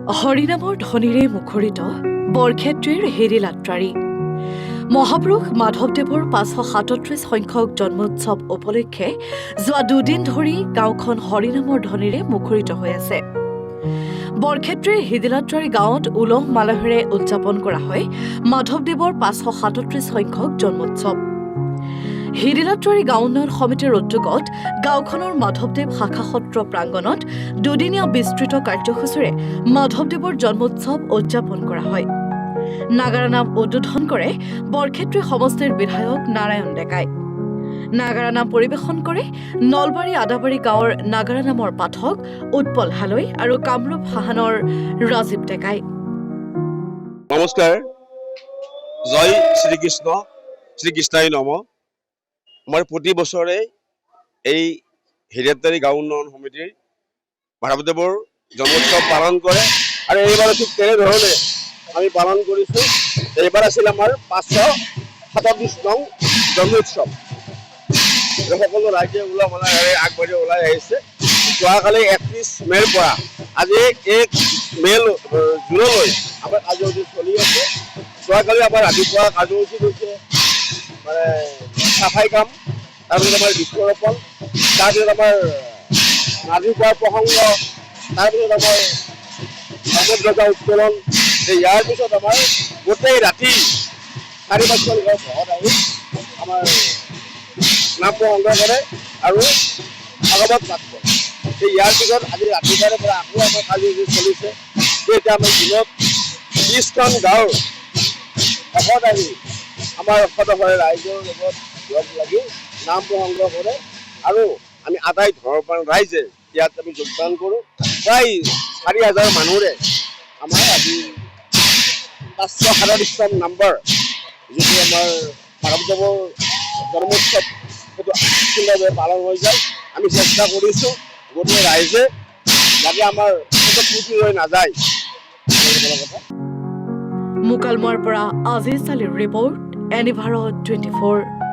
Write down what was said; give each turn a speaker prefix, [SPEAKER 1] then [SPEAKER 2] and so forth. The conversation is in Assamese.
[SPEAKER 1] হৰিনামৰ ধ্বনিৰে মুখৰিত বৰক্ষেত্ৰীৰ হিৰিলাত্ৰাৰী। মহাপুৰুষ মাধৱদেৱৰ 537 সংখ্যক জন্মোৎসৱ উপলক্ষে যোৱা দুদিন ধৰি গাঁওখন হৰিনামৰ ধ্বনিৰে মুখৰিত হৈ আছে। বৰক্ষেত্ৰীৰ হিদিলাত্ৰাৰী গাঁৱত উলহ মালহেৰে উদযাপন কৰা হয় মাধৱদেৱৰ 537 সংখ্যক জন্মোৎসৱ। হিৰিলাত্ৰাৰী গাঁও উন্নয়ন সমিতিৰ উদ্যোগত গাঁওখনৰ মাধৱদেৱ শাখা সত্ৰ প্ৰাংগণত দুদিনীয়া বিস্তৃত কাৰ্যসূচীৰে মাধৱদেৱৰ জন্মোৎসৱ উদযাপন কৰা হয়। নাগাৰা নাম উদ্বোধন কৰে বৰক্ষেত্ৰী সমষ্টিৰ বিধায়ক নাৰায়ণ ডেকাই। নাগাৰা নাম পৰিৱেশন কৰে নলবাৰী আদাবাৰী গাঁৱৰ নাগাৰা নামৰ পাঠক উৎপল হালৈ আৰু কামৰূপ সাহানৰ ৰাজীৱ ডেকাই।
[SPEAKER 2] নমস্কাৰ, জয় শ্ৰীকৃষ্ণ, শ্ৰীকৃষ্ণাই নম। আমাৰ প্ৰতি বছৰে এই হিৰিয়াত্তাৰী গাঁও উন্নয়ন সমিতিৰ মাধৱদেৱৰ জন্মোৎসৱ পালন কৰে আৰু এইবাৰ ঠিক তেনেধৰণে আমি পালন কৰিছোঁ। এইবাৰ আছিল আমাৰ 537 নং জন্মোৎসৱ আৰু সকলো ৰাইজে উলহ মালহেৰে আগবাঢ়ি ওলাই আহিছে। যোৱাকালি 31 মে'ৰ পৰা আজি 1 মে জুনলৈ আমাৰ কাৰ্যসূচী চলি আছে। যোৱাকালি আমাৰ ৰাতিপুৱা কাৰ্যসূচী হৈছে মানে চাফাই কাম, তাৰপিছত আমাৰ বৃক্ষৰোপণ, তাৰপিছত আমাৰ নাজিকোৱাৰ প্ৰসংগ, তাৰপিছত আমাৰ ধৰ্মধ্বজা উত্তোলন। এই ইয়াৰ পিছত আমাৰ গোটেই ৰাতি চাৰি পাঁচখন গাঁৱৰ ভকত আহি আমাৰ নাম প্ৰসংগ কৰে আৰু ভাগৱত পাঠ কৰে। এই ইয়াৰ পিছত আজি ৰাতিপুৱাৰে পৰা আকৌ আমাৰ কাৰ্যসূচী চলিছে যে এতিয়া আমাৰ দিনত 30খন গাঁৱৰ ভকত আহি আমাৰ সদসৰে ৰাইজৰ লগত লগ লাগি নাম প্ৰসংগ কৰে আৰু আমি আটাই ধৰ্মপ্ৰাণ ৰাইজে ইয়াত আমি যোগদান কৰোঁ। প্ৰায় 4000 মানুহৰে আমাৰ আজি 537তম নম্বৰ যিটো আমাৰ মাধৱদেৱৰ জন্মোৎসৱ, সেইটো সুন্দৰভাৱে পালন হৈ যায়। আমি চেষ্টা কৰিছোঁ গোটেই ৰাইজে যাতে আমাৰ সেইটো ত্ৰুটি হৈ নাযায়, এইটো কথা।
[SPEAKER 1] মুকালমুৱাৰ পৰা আজিজ আলীৰ ৰিপৰ্ট, এনি ভাৰত 24।